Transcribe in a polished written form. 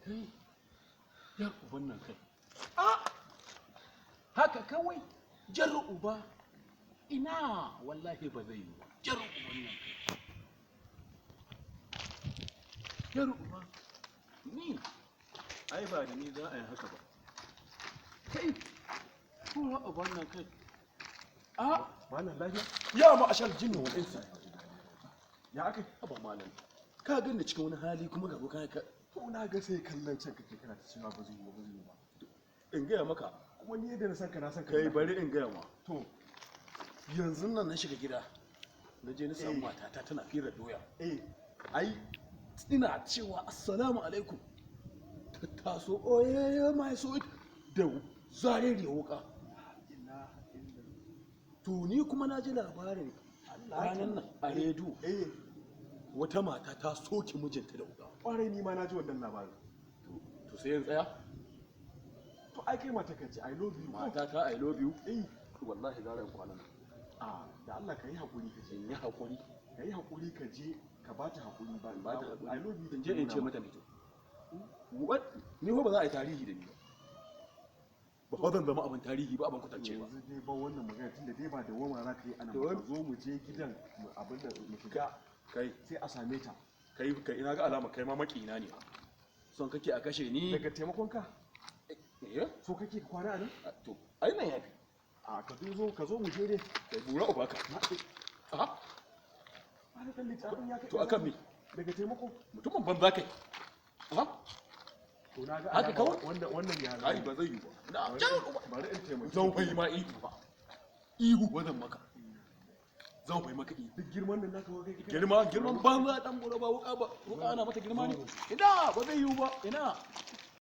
Kai, yar uban nan kai. A haka kawai, jar uba, ina wallahi ba zai yi ba. Jar uban nan kai, jar uba. Ni ai ba da ni za a yi haka ba. Kai, tura uban nan kai. A Malam, lafiya? Ya ma ashar jinni wal insi. Ya aka? Haba malam, ka gani cikin wani hali kuma ga ka ka To, na ga sai kallon can kake, kana ta cewa ba zai yi ba, ba zai yi ba. In gaya maka. Kuma ni yadda na san ka, na san ka. Kai, bari in gaya ma. To. Yanzu nan na shiga gida, na je na samu matata tana fira doya. Ai ina cewa "Assalamu alaikum", ta taso, "Oye my sweet", da zarere wuka. Ina illa. To, ni kuma na ji labarin ranar nan a rediyo wata mata ta soke mijinta da wuka. Kwarai, ni ma na ji wannan labarin. To, sai in tsaya? To, ai kai mata ka ce "I love you". Matata "I love you"? Eh. Wallahi gara in kwana nan. A, da Allah ka yi hakuri ka je. In yi hakuri? Ka yi hakuri ka je ka ba ta hakuri ba. Ba ta hakuri. "I love you". In je in ce mata ne? To, ni fa ba za a yi tarihi da ni ba ba fa, zan zama abin tarihi ba, abin kwatance ba. Yanzu dai ba wannan magana, tunda dai ba da wama za ka yi ana To, ba. Zo mu je gidan mu abin da mu shiga kai sai a same ta. Kai kai, ina ga alama kai ma makina ne, son kake a kashe ni. Daga taimakon ka? Eh. So kake ka kwana a nan? To, ai nan yafi. A, ka zo, ka zo mu je dai. Kai, bura uba ka. A Ba da ɗan littafin ya kai. To, akan me? Daga taimako. Mutumin banza kai. A To, na ga Haka alama kawai? wannan ya Ai ba zai yi ba na jan uba. Bari in taimake. Zan fai ma ihu ba, ihu ba zan maka, zan fai maka ihu. Duk girman nan naka kai Girma, girman banza, dan bura ba wuka ba, wuka ana mata girma ne? Ina, ba zai yiwu ba, ina.